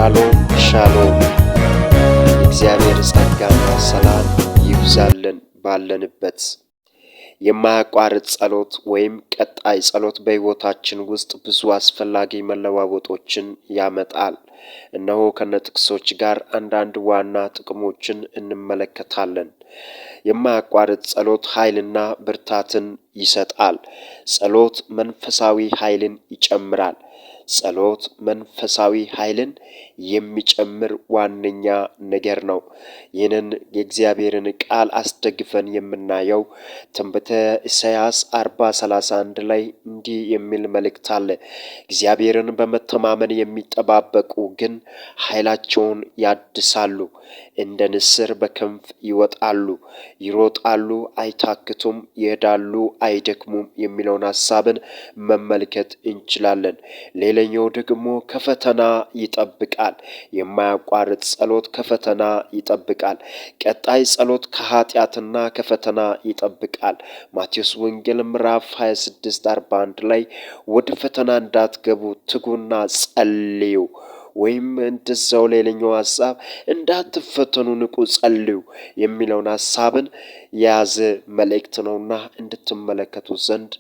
ሻሎም ሻሎም። የእግዚአብሔር ጸጋና ሰላም ይብዛልን ባለንበት። የማያቋርጥ ጸሎት ወይም ቀጣይ ጸሎት በሕይወታችን ውስጥ ብዙ አስፈላጊ መለዋወጦችን ያመጣል። እነሆ ከነጥቅሶች ጋር አንዳንድ ዋና ጥቅሞችን እንመለከታለን። የማያቋርጥ ጸሎት ኃይልና ብርታትን ይሰጣል። ጸሎት መንፈሳዊ ኃይልን ይጨምራል። ጸሎት መንፈሳዊ ኃይልን የሚጨምር ዋነኛ ነገር ነው። ይህንን የእግዚአብሔርን ቃል አስደግፈን የምናየው ትንቢተ ኢሳይያስ 40:31 ላይ እንዲህ የሚል መልእክት አለ። እግዚአብሔርን በመተማመን የሚጠባበቁ ግን ኃይላቸውን ያድሳሉ፣ እንደ ንስር በክንፍ ይወጣሉ፣ ይሮጣሉ፣ አይታክቱም፣ ይሄዳሉ፣ አይደክሙም የሚለውን ሀሳብን መመልከት እንችላለን። ሌላኛው ደግሞ ከፈተና ይጠብቃል። የማያቋርጥ ጸሎት ከፈተና ይጠብቃል። ቀጣይ ጸሎት ከኃጢአትና ከፈተና ይጠብቃል። ማቴዎስ ወንጌል ምዕራፍ 26:41 ላይ ወደ ፈተና እንዳትገቡ ትጉና ጸልዩ ወይም እንደዛው ሌላኛው ሀሳብ እንዳትፈተኑ ንቁ፣ ጸልዩ የሚለውን ሀሳብን የያዘ መልእክት ነውና እንድትመለከቱ ዘንድ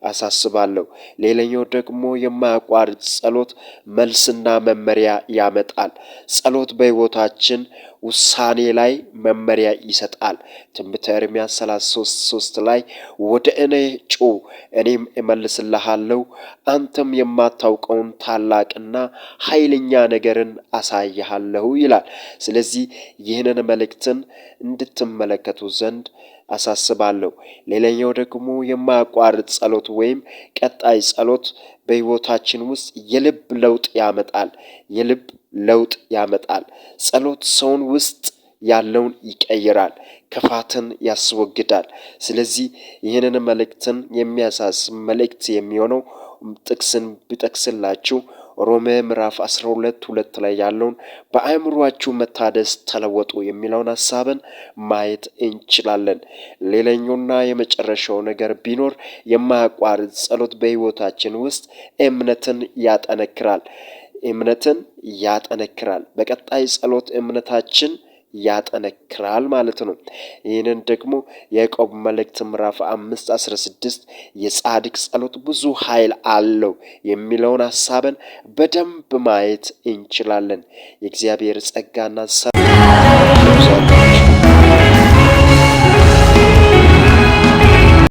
አሳስባለሁ። ሌላኛው ደግሞ የማያቋርጥ ጸሎት መልስና መመሪያ ያመጣል። ጸሎት በሕይወታችን ውሳኔ ላይ መመሪያ ይሰጣል። ትንቢተ ኤርምያስ 33:3 ላይ ወደ እኔ ጩኽ፣ እኔም እመልስልሃለሁ፣ አንተም የማታውቀውን ታላቅና ኃይለኛ ነገርን አሳይሃለሁ ይላል። ስለዚህ ይህንን መልእክትን እንድትመለከቱ ዘንድ አሳስባለሁ። ሌላኛው ደግሞ የማያቋርጥ ጸሎት ወይም ቀጣይ ጸሎት በሕይወታችን ውስጥ የልብ ለውጥ ያመጣል። የልብ ለውጥ ያመጣል። ጸሎት ሰውን ውስጥ ያለውን ይቀይራል፣ ክፋትን ያስወግዳል። ስለዚህ ይህንን መልእክትን የሚያሳስብ መልእክት የሚሆነው ጥቅስን ብጠቅስላችሁ ሮሜ ምዕራፍ 12:2 ላይ ያለውን በአእምሯችሁ መታደስ ተለወጡ የሚለውን ሀሳብን ማየት እንችላለን። ሌላኛውና የመጨረሻው ነገር ቢኖር የማያቋርጥ ጸሎት በሕይወታችን ውስጥ እምነትን ያጠነክራል። እምነትን ያጠነክራል። በቀጣይ ጸሎት እምነታችን ያጠነክራል ማለት ነው። ይህንን ደግሞ የያዕቆብ መልእክት ምዕራፍ 5:16 የጻድቅ ጸሎት ብዙ ኃይል አለው የሚለውን ሀሳብን በደንብ ማየት እንችላለን። የእግዚአብሔር ጸጋና